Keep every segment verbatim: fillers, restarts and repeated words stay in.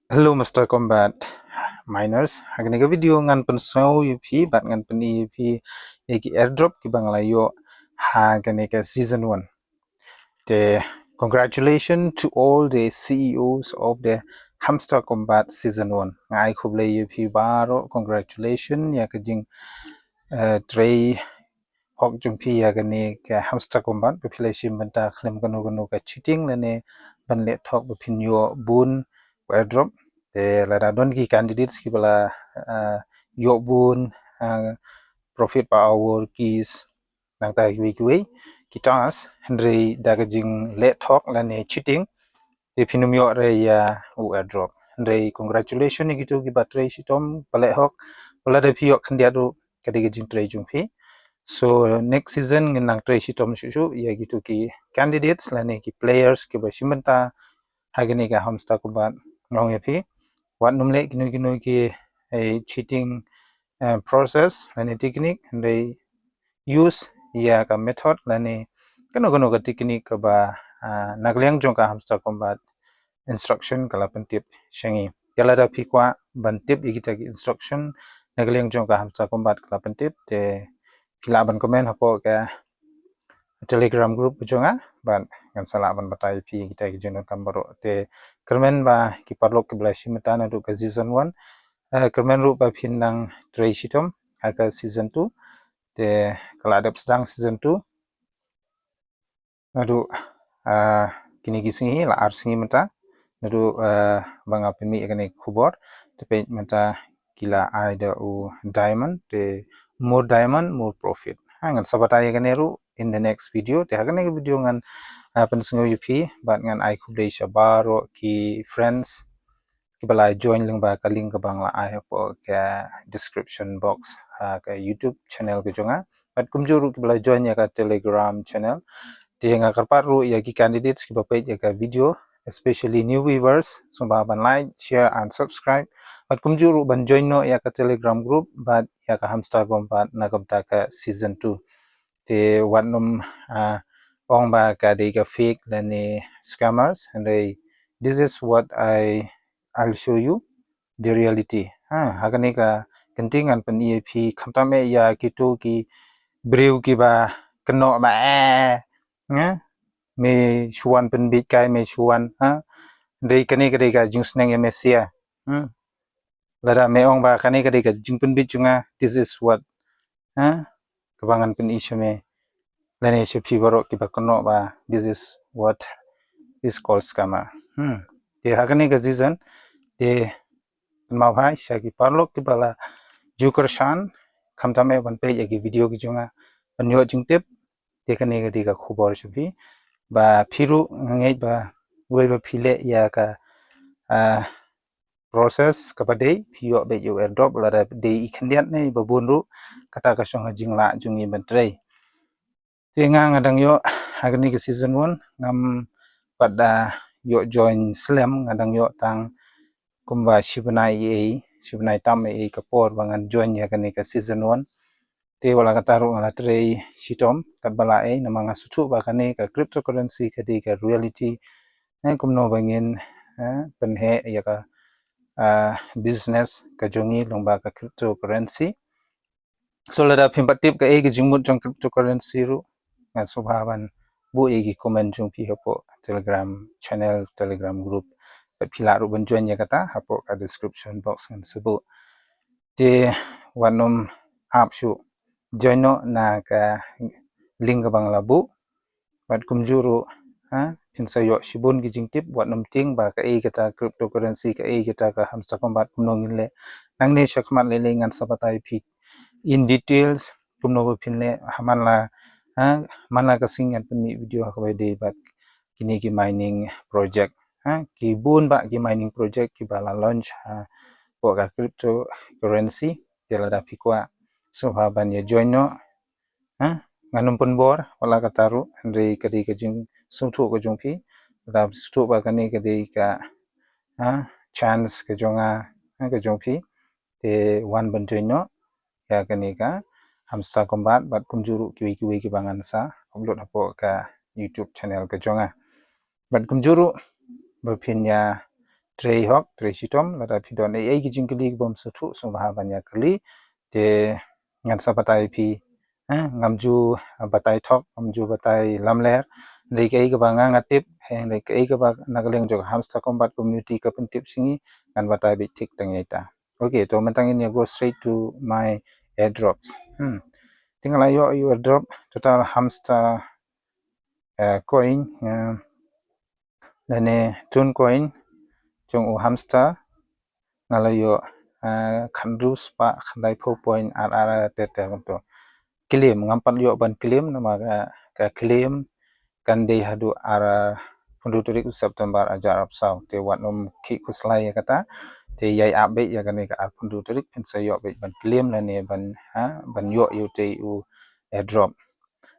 Hello Master Combat miners, ha kane ka video ngan pynsngew ïa phi bad ngan pyni ïa phi ïa ki airdrop kiba nga la ïoh ha kane ka season one. Te congratulations to all the C E Os of the Hamster Combat season one. Nga ai khublei ïa phi baroh, congratulations ïa ka jing uh, trei hok jong phi ïa kane ka Hamster Combat, ba phi la shim bynta khlem kano kano ka cheating lane ban leh thok ba phin ïoh bun airdrop. Te lada don ki candidates kiba la uh, ïoh bun uh, profit per hour keys nangta kiwei kiwei ki task, hynrei da ka jing leh thok lane cheating te phin ym ïoh re ïa u airdrop. Hynrei congratulations ïa kito kiba trei shitom ba leh hok, ba lada phi ïoh khyndiat ruh ka dei ka jingtrei jong phi. So next season ngin nang trei shitom shuh shuh ïa kito ki candidates lane ki players kiba shim bynta ha kane ka Hamster Combat. Nga ong ïa phi, wat nym leh kino kino ki eh, cheating eh, process lane technique, hynrei use ïa ka method lane kano kano ka technique kaba uh, na ka liang jong ka Hamster Combat instruction ka la pyntip sha ngi. Ïa lada phi kwah ban tip ïa kita ki instruction na ka liang jong ka Hamster Combat ka la pyntip, te phi lah ban comment hapoh ka Telegram group ka jong nga bad ngan sa lah ban batai ïa phi kita ki jingdonkam baroh. Te kyrmen ba ki paralok kiba la shim bynta naduh ka season one, uh, kyrmen ruh ba phin nang trei shitom ha ka season two. Te ka la dep sdang season two naduh uh, kine ki sngi, la ar sngi mynta naduh uh, ba nga pynmih ïa kane ka khubor. Te peit mynta ki la ai da u diamond, te more diamond more profit. Ha, ngan sa batai ïa kane ruh in the next video. Te ha kane ka video ngan uh, pynsngew ïa phi bad ngan ai khublei sha baroh ki friends kiba la join lyngba ka link kaba nga la ai hapoh ka description box ha ka YouTube channel ka jong nga. Bad kumjuh ruh kiba la join ïa ka Telegram channel. Te nga kyrpad ruh ïa ki candidates kiba peit ïa ka video, especially new viewers, sngewbha ban like, share and subscribe. Bad kumjuh ruh ban join noh ïa ka Telegram group bad ïa ka Hamster Combat na ka bynta ka season two. Te wat nym uh, ong ba ka dei ka fake lane scammers, hynrei this is what I I'll show you the reality. Ha, ha kane ka kynti ngan pyni ïa phi khamtam eh ïa kito ki briew kiba kynnoh ba eh, nga me shu wan pynbeit kai me shu wan, ha. Dei kane ka dei ka jingsneng ïa me sia. Hmm. Lada me ong ba kane ka dei ka jingpynbeit jong nga, this is what, ha, kaba ngan pyni sha me lane sha phi baroh kiba kynnoh ba this is what is called scammer. Hmm. Te ha kane ka season te kynmaw bha sha ki paralok kiba la ju kyrshan, khamtam eh ban peit ïa ki video ki jong nga ban ïoh jingtip. Te kane ka dei ka khubor sha phi ba phi ruh nga ngeit ba wei ba phi leh ïa ka uh, process kaba dei, phi ïoh beit ïa u airdrop, lada dei i khyndiat ne ba bun ruh, kata ka shong ha jinglah jong ngi ban trei. Te nga nga dang ïoh ha kane ka season one, ngam pat da ïoh join slem, nga dang ïoh tang kumba shi bnai ei, shi bnai tam ei ka por ba ngan join ïa kane ka season one. Te wat la katta ruh nga la trei shitom katba lah ei, namar nga sngewthuh ba kane ka cryptocurrency ka dei ka reality. Eh, kumno ba ngin eh, pynheh ïa ka uh, business ka jong ngi lyngba ka cryptocurrency. So lada phim pat tip kaei ka jingmut jong cryptocurrency ruh, ngan sngewbha ban buh ïa ki comment jong phi hapoh Telegram channel, Telegram group. Bad phi lah ruh ban join ïa kata hapoh ka description box ngan sa buh. Te wat nym ap shuh, join noh na ka link kaba nga la buh. Bad kumjuh ruh ha, phin sa ïoh shibun ki jingtip, wat nym tieng ba kaei kata cryptocurrency, kaei kata ka Hamster Combat, kumno ngin leh. Nangne shakhmat lei lei ngan sa batai phi in details kumno ba phin leh, ha man la ha, man la ka sngi ngan pynmih video ha kaba dei bad kine ki mining project. Ha, ki bun bah ki mining project kiba la launch hapoh ka cryptocurrency. Te lada phi kwah sngewbha ban ïa join noh. Ha, ngan ym pynbor wat la katta ruh, hynrei ka dei ka jingsngewthuh ka jong phi. Lada sngewthuh ba kane ka dei ka ha, chance ka jong nga, ha, ka jong phi, te wan ban join noh ïa kane ka Hamster Combat bad kumjuh ruh kiwei kiwei kiba ngan sa upload hapoh ka YouTube channel ka jong nga. Bad kumjuh ruh ba phin ïa trei hok, trei shitom, lada phi don ei ei ki jingkylli ki bym sngewthuh, sngewbha ban ïa kylli. Te ngan sa batai phi, eh, ngam ju batai thok, ngam ju batai lamler. Hynrei kaei kaba nga nga tip, hynrei kaei kaba na ka liang jong ka Hamster Kombat community ka pyntip sha ngi, ngan batai beit thik tang ïa ita. Okay, to mynta ngin ïa go straight to my airdrops. Hmm. Te nga la ïoh ïa u airdrop, total hamster, eh, coin, eh, lane tun coin jong u hamster, nga la ïoh, eh, khatnriew spah khyndaiphew point ar ar ar ter ter kumto. Claim, ngam pat ïoh ban claim namar ka, ka claim kan dei haduh arphew tarik u September arhajar arphew saw. Te wat nym khih khuslai ïa kata. Te ïai ap beit ïa kane ka arphew tarik phin sa ïoh beit ban claim lane ban, ha, ban ïoh ïa utei u airdrop.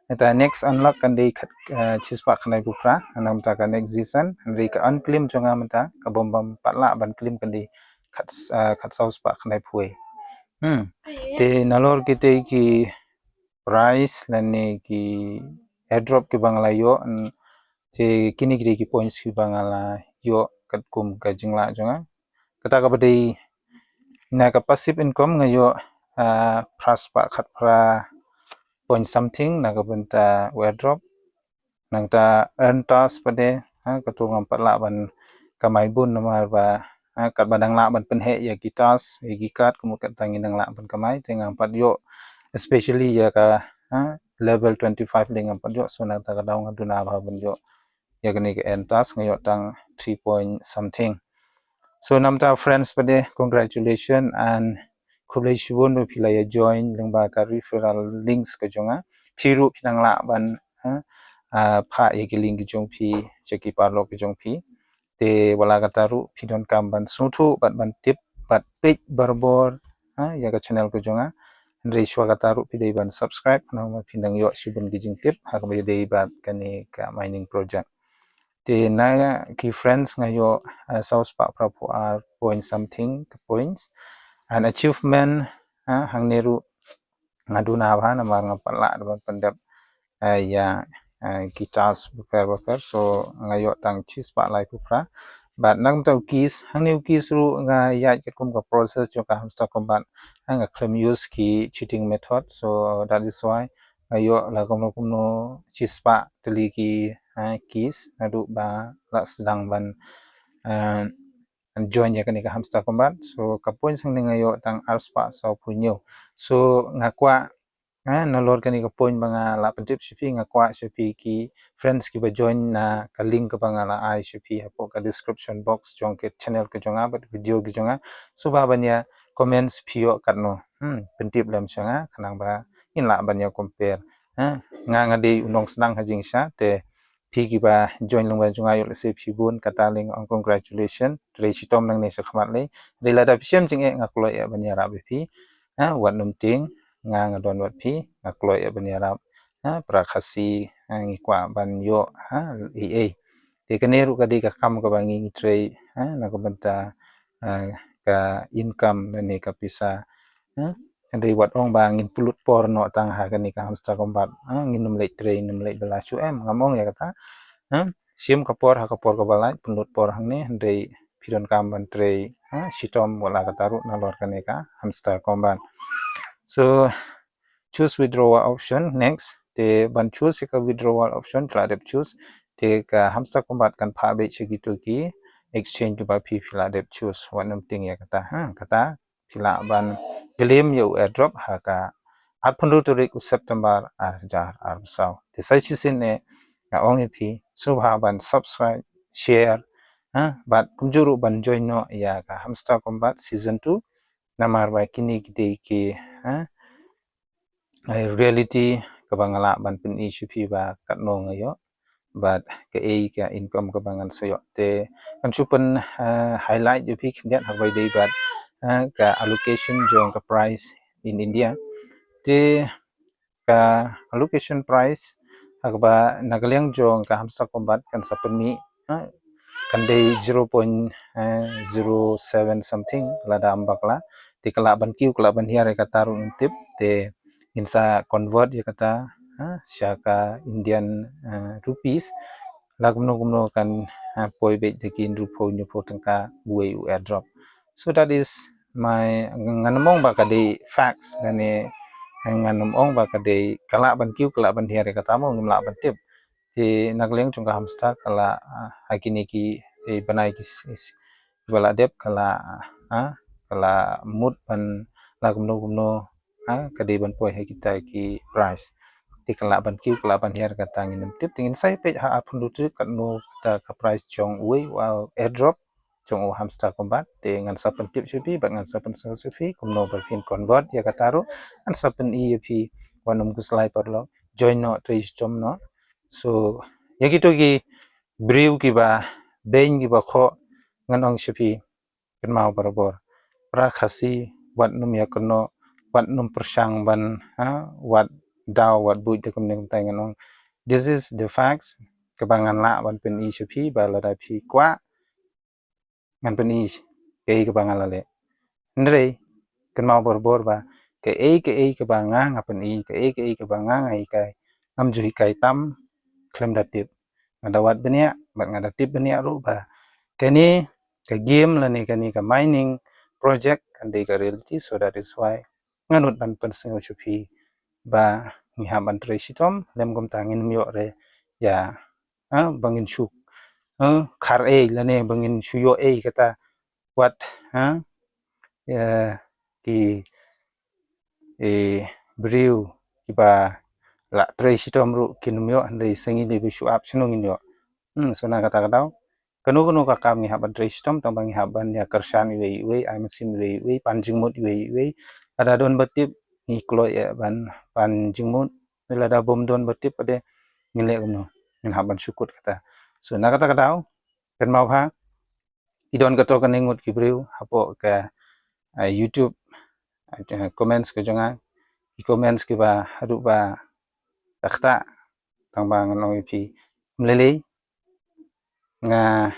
Nangta next unlock kan dei khat, eh, shispah khyndaiphew phra, nangta ka next season, hynrei ka unclaim jong nga mynta ka bym bym pat lah ban claim kan dei khat, eh, khatsaw spah khyndaiphew wei. Hmm. Te nalor kitei ki prize lane ki airdrop kiba nga la ïoh, mm, te kine ki dei ki points kiba nga la ïoh katkum ka jinglah jong nga. Kata kaba dei na ka passive income nga ïoh, ah, phra spah khatphra point something na ka bynta u airdrop. Nangta earn task pat de, ha, kato ngam pat lah ban kamai bun namar ba, ha, katba dang lah ban pynheh ïa ki task, ïa ki card, kumno kata ngin dang lah ban kamai, te ngam pat ïoh, especially ïa ka, ha, level twenty-five de ngam pat ïoh, so nangta ka daw nga duna bha ban ïoh ïa kane ka earn task, nga ïoh tang three point something. So nangta friends pat de, congratulations and khublei shibun ba phi la ïa join lyngba ka referral links ka jong nga. Phi ruh phi nang lah ban, ha, ah, phah ïa ki link ki jong phi sha ki paralok ki jong phi. Te wat la katta ruh phi donkam ban sngewthuh bad ban tip bad peit barabor, ha, ïa ka channel ka jong nga. Hynrei shuwa katta ruh phi dei ban subscribe, namar phin nang ïoh shibun ki jingtip ha kaba ïadei bad kane ka mining project. Te na ki friends nga ïoh, ah, saw spah phra phew ar point something ka points. And achievement, ah, hangne ruh nga duna bha namar ngam pat lah ban pyndep, ah, ïa, ah, ki task bapher bapher, so nga ïoh tang shispah laiphew phra. Bad na ka bynta u keys, hangne u keys ruh nga ïaid katkum ka process jong ka Hamster Kombat, ah, nga khlem use ki cheating method, so that is why nga ïoh la kumno kumno shispah tylli ki, ah, keys naduh ba la sdang ban, ah, join ïa kane ka Hamster Kombat. So ka points hangne nga ïoh tang arspah sawphew hynñiew. So nga kwah, eh, nalor kane ka point ba nga la pyntip sha phi, nga kwah sha phi ki friends kiba join na ka link kaba nga la ai sha phi hapoh ka description box jong ka channel ka jong nga bad video ka jong nga. So ba ban ïa comments phi ïoh katno. Hmm, pyntip lem sha nga khnang ba ngin lah ban ïa compare. Ha, nga nga dei u nongsdang ha jingshisha, te phi kiba join lyngba jong nga ïoh lehse phi bun, katta lei nga ong congratulations. Te dei shitom nangne shakhmat lei. Dei lada phi shem jingeh nga kloi eh ban ïarap ïa phi. Ha, wat nym tieng, nga nga don bad phi, nga kloi eh ban ïarap. Ha, para Khasi, ha, ngi kwah ban ïoh, ha, ei ei. Te kane ruh ka dei ka kam kaba ngi ngi trei, ha, na ka bynta, ha, ka income lane ka pisa. Ha, hynrei wat ong ba ngin pynlut por noh tang ha kane ka Hamster Kombat. Ha, ngin nym leit trei, nym leit bylla shuh em, ngam ong ïa kata. Ha, shim ka por ha ka por kaba lait, pynlut por hangne, hynrei phi donkam ban trei, ha, shitom wat la katta ruh nalor kane ka Hamster Kombat. So, choose withdrawal option, next. Te ban choose ïa ka withdrawal option, phi la dep choose. Te ka Hamster Kombat kan phah beit sha kito ki exchange kiba phi phi la dep choose. Wat nym tieng ïa kata, ha, kata phi lah ban claim ïa u airdrop ha ka arphew tarik u September arhajar arphew saw. Te sa shisien eh nga ong ïa phi sngewbha ban subscribe, share, ha, bad kumjuh ruh ban join noh ïa ka Hamster Kombat season two. Namar ba kine ki dei ki, ha, eh, reality kaba nga lah ban pyni sha phi ba katno nga ïoh bad kaei ka income kaba ngan sa ïoh. Te ngan shu pyn, eh, highlight ïa phi khyndiat ha kaba ïadei bad, eh, ka allocation jong ka prize in India. Te ka allocation prize ha kaba na ka liang jong ka Hamster Kombat kan sa pynmih, eh, kan dei zero point zero seven something lada ym bakla. Te ka lah ban kiew, ka lah ban hiar ïa kata ruh ngim tip. Te ngin sa convert ïa kata, ha, sha ka Indian, eh, rupees. la kumno kumno kan, ah, poi beit da ki hynriewphew hynñiewphew tyngka uwei u airdrop. So that is my, ngan ym ong ba ka dei facts, lane ngan ym ong ba ka dei, ka lah ban kiew, ka lah ban hiar, kata mo ngim lah ban tip. Te na ka liang jong ka Hamster ka la, ah, ha kine ki, eh, bnai ki s-, s-, ba la dep ka la, ah, ka la mut ban la kumno kumno, ah, ka dei ban poi ha kita ki prize. Te ka lah ban kiew, ka lah ban hiar, kata ngin ym tip. Te ngin sa ïa peit ha arphew hynriew tarik katno kata ka prize jong uwei u airdrop jong u Hamster Kombat. Te ngan sa pyntip sha phi bad ngan sa pynsngew sha phi kumno ba phin convert ïa kata ruh. Ngan sa pyni ïa phi, wat nym khuslai paralok, join noh, trei shitom noh. So ïa kito ki briew kiba beiñ, kiba khoh, ngan ong sha phi, kynmaw barabor. Para Khasi, wat nym ïa kynnoh, wat nym pyrshang ban, ha, wad daw, wad buit da kumne kumtai, ngan ong. This is the facts, kaba ngan lah ban pyni sha phi, ba lada phi kwah, ngan pyni kaei kaba nga la leh. Hynrei kynmaw barabor ba kaei kaei kaba nga, nga pyni, kaei kaei kaba nga, nga hikai, ngam ju hikai tam khlem da tip. Nga da wad bniah bad nga da tip bniah ruh ba kane ka game lane kane ka mining project kan dei ka reality. So that is why nga nud ban pynsngew sha phi ba ngi hap ban trei shitom, lym kumta ngin ym ïoh re ïa, ha, ba ngin shu, ha, khar ei lane ba ngin shu ïoh ei, kata wat, ha, ïa ki, eh, briew kiba la trei shitom ruh kin ym ïoh, hynrei sa ngi dei ba shu ap, shano ngin ïoh? Hmm, so na kata ka daw, kano kano ka kam ngi hap ban trei shitom, tang ba ngi hap ban ïa kyrshan iwei iwei, ai mynsiem iwei iwei, pan jingmut iwei iwei. Lada don ba tip, ngi kloi ïa ban pan jingmut. Lada bym don ba tip pat de, ngin leh kumno? Ngin hap ban shu kut kata. So na kata ka daw, kynmaw bha, ki don kato kane ngut ki briew hapoh ka, ah, YouTube, ah, comments ka jong nga, ki comments kiba haduh ba da ktah, tang ba ngan ong ïa phi, ym lei lei, nga,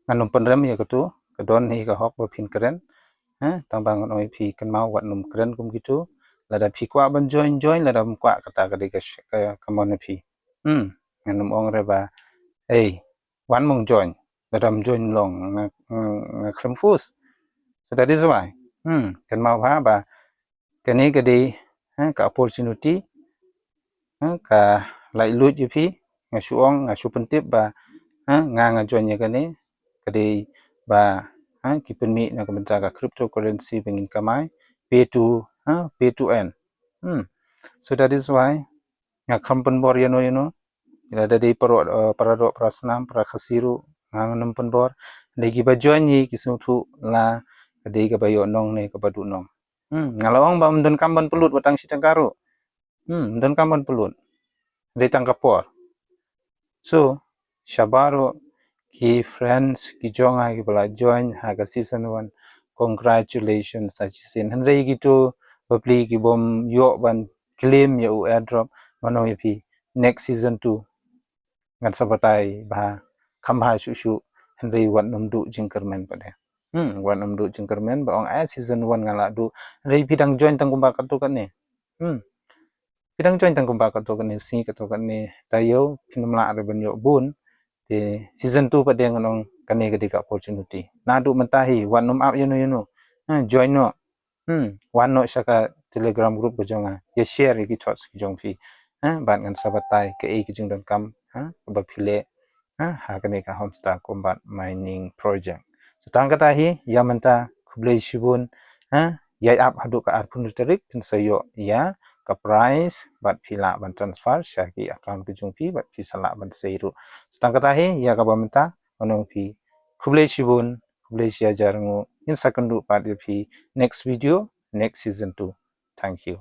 ngan ym pynrem ïa kato, ka don hi ka hok ba phin kren. Ha, tang ba ngan ong ïa phi, kynmaw, wat nym kren kum kito. Lada phi kwah ban join, join, lada ym kwah, kata ka dei ka sh-, ka, ka mon ïa phi. Hmm, ngan ym ong re ba, ei, wan mong join, lada ym join long, nga, nga, nga khlem force. So that is why, hmm, kynmaw bha ba kane ka dei, ha, ka opportunity, ha, ka laitluid ïa phi. Nga shu ong, nga shu pyntip ba, ha, nga, nga join ïa kane, ka dei ba, ha, ki pynmih na ka bynta ka cryptocurrency ba ngin kamai, pay to, ha, pay to earn. Hmm. So that is why nga khlem pynbor ïano ïano. Lada dei para, eh, para doh, para snam, para Khasi ruh, nga, ngan ym pynbor. Dei kiba join hi ki sngewthuh la ka dei kaba ïoh nong ne kaba duh nong. Hmm, nga la ong ba ym donkam ban pynlut wat tang shi tyngka ruh. Hmm, ym donkam ban pynlut. Dei tang ka por. So shabash ruh ki friends ki jong nga kiba la join ha ka season one. Congratulations, sa shisien. Hynrei kito bapli ki bym ïoh ban claim ïa u airdrop, ngan ong ïa phi, next season two ngan sa batai bha, kham bha shuh shuh, hynrei wat nym duh jingkyrmen pat de. Hmm, wat nym duh jingkyrmen ba ong, eh, season one nga la duh, hynrei phi dang join tang kumba katto katne. Hmm. Phi dang join tang kumba katto katne, sngi katto katne, taïew phin ym lah re ban ïoh bun. Te season two pat de ngan ong kane ka dei ka opportunity. Naduh mynta hi, wat nym ap ïano ïano. Hmm, join noh. Hmm, wan noh sha ka Telegram group ka jong nga. Ïa share ïa ki thoughts ki jong phi. Ha, bad ngan sa batai kaei ka jingdonkam, ha, kaba phi leh, ha, ha kane ka Hamster Kombat Mining Project. So tang kata hi, ïa mynta, khublei shibun, ha, ïa ap haduh ka arphew hynriew tarik, phin sa ïoh ïa ka prize, bad phi lah ban transfer sha ki account ki jong phi, bad phi sa lah ban sei ruh. So tang kata hi, ïa kaba mynta, ngan ong phi, khublei shibun, khublei shihajar nguh, ngin sa kynduh pat ïa phi next video, next season two. Thank you.